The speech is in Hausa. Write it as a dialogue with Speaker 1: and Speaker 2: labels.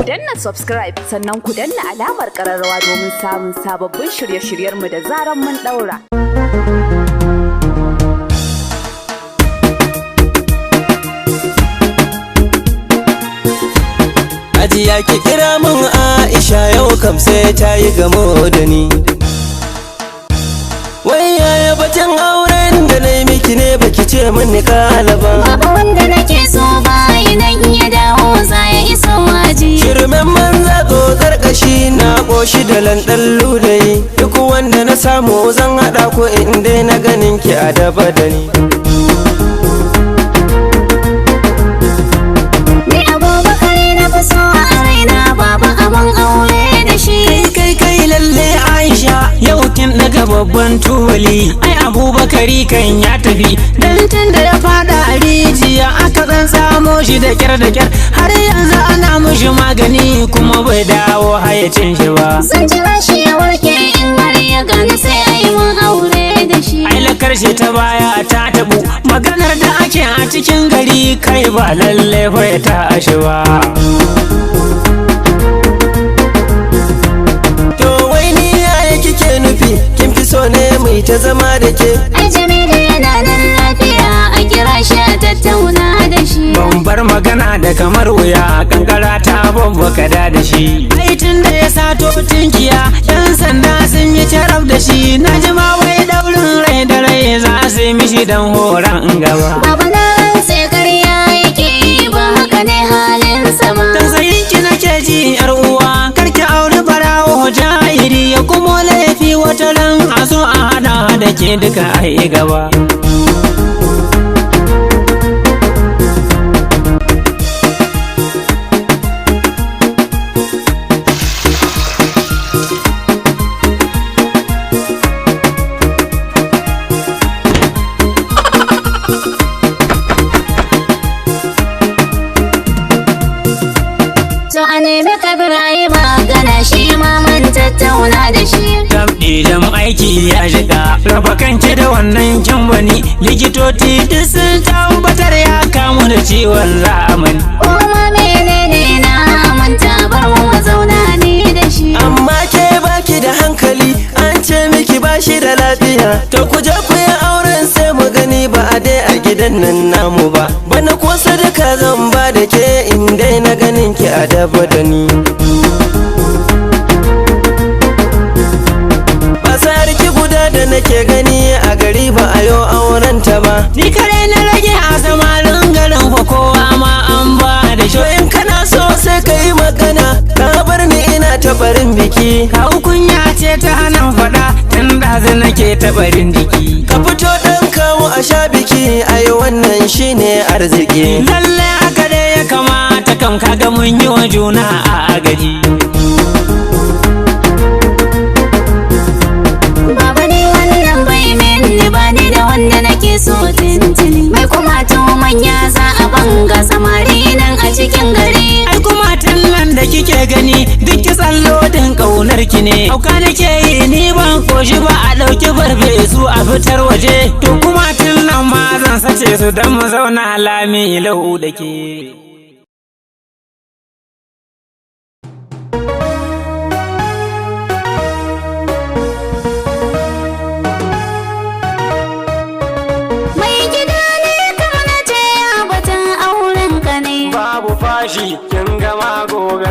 Speaker 1: Danna subscribe sannan ku danna alamar kararrawa domin samun sababbin shirye-shiryenmu da zaran mun daura.
Speaker 2: Ajiya ki kira mun Aisha, yau kam sai ta yi gamo da ni. Wai yaya batun auren da na yi miki ne, baki ce min ni kala ba?
Speaker 3: Baba, wanda nake so ba idan ya dawo za ya iso waje.
Speaker 2: Shirmen manza, tsotsar kashi, na ƙoshi da landan ludayi. Duk wanda na samu zan haɗa ku in dai na ganin ki a daba da ni.
Speaker 3: Ni Abubakar na fi so a raina, baba, abun aure da shi.
Speaker 4: Kai kai kai, lalle Aisha, yau kin daga babban tubali. Ai Abubakari kan ya tafi, dan tun da ya fada a rijiya aka dan samo shi da kyar da kyar, har yanzu ana mishi magani kuma bai dawo hayacin shi ba.
Speaker 3: Zan jira shi ya warke, in har ya gane sai a yi mun aure da shi.
Speaker 4: Ai lakar shi ta baya ta tabu, maganar da ake a cikin gari, kai ba lalle fa ya tashi ba.
Speaker 2: To wai ni yaya kike nufi? Kin fi so ne mai ta zama da ke?
Speaker 3: Ai Jamilu yana nan lafiya, a kira shi a tattauna da shi.
Speaker 4: Ban bar magana da kamar wuya, kankara ta babbaka da da shi. Ai tun da ya sato tinkiya, yan sanda sun yi carab da shi. Na ji ma wai daurin rai da rai za su yi mishi dan horon gaba.
Speaker 3: Baba, na rantse karya yake yi, ba haka ne halinsa ba.
Speaker 4: Tausayin ki nake ji, yar uwa, karki auri barawo jahiri ya kuma laifi, wata ran a zo a hada da ke duka ai gaba.
Speaker 3: To a nemi Kabir a yi magana, shi ma mun tattauna da shi.
Speaker 4: Idan aiki ya shiga, raba kanki da wannan kyambani, likitoci duk sun tabbatar ya kamu da ciwon zamani.
Speaker 3: Kuma menene, na manta, bar mu mu zauna ni da shi.
Speaker 2: Amma ke baki da hankali, an ce miki bashi da lafiya. To ku je ku yi auren sai mu gani, ba a dai a gidan nan namu ba. Bana ko sadaka zan ba da ke in dai na ganin ki a daba da ni. Basar ki guda da nake gani a gari ba a yo auren ta ba.
Speaker 4: Ni kare na rage a samarin garin fa, kowa ma an ba da
Speaker 2: To
Speaker 4: shi.
Speaker 2: in kana so sai ka yi magana, ka bar ni ina ta barin biki.
Speaker 4: Kawo kunya ce ta hana faɗa, tun ɗazu nake ta barin jiki.
Speaker 2: Ka fito ɗan kawo a sha biki, ai wannan shine arziki.
Speaker 4: Lalle haka dai ya kamata kam, kaga mun yi wa juna a agaji.
Speaker 3: Baba, ni wannan bai minni ba, ni da wanda nake so tintini. Mai kuma to manya za a banga samari nan a cikin gari.
Speaker 4: Ai kuma nan da kike gani duk kitsan lodin kaunar ki ne. Hauka nake yi ni, ban koshi ba, a ɗauki farfesu a fitar waje. To kuma nan ma zan sace su don mu zauna lami lau da ke.
Speaker 3: Mai gida, ne kama na ce ya batun auren ka ne.
Speaker 4: Babu fashi, kin gama gobe.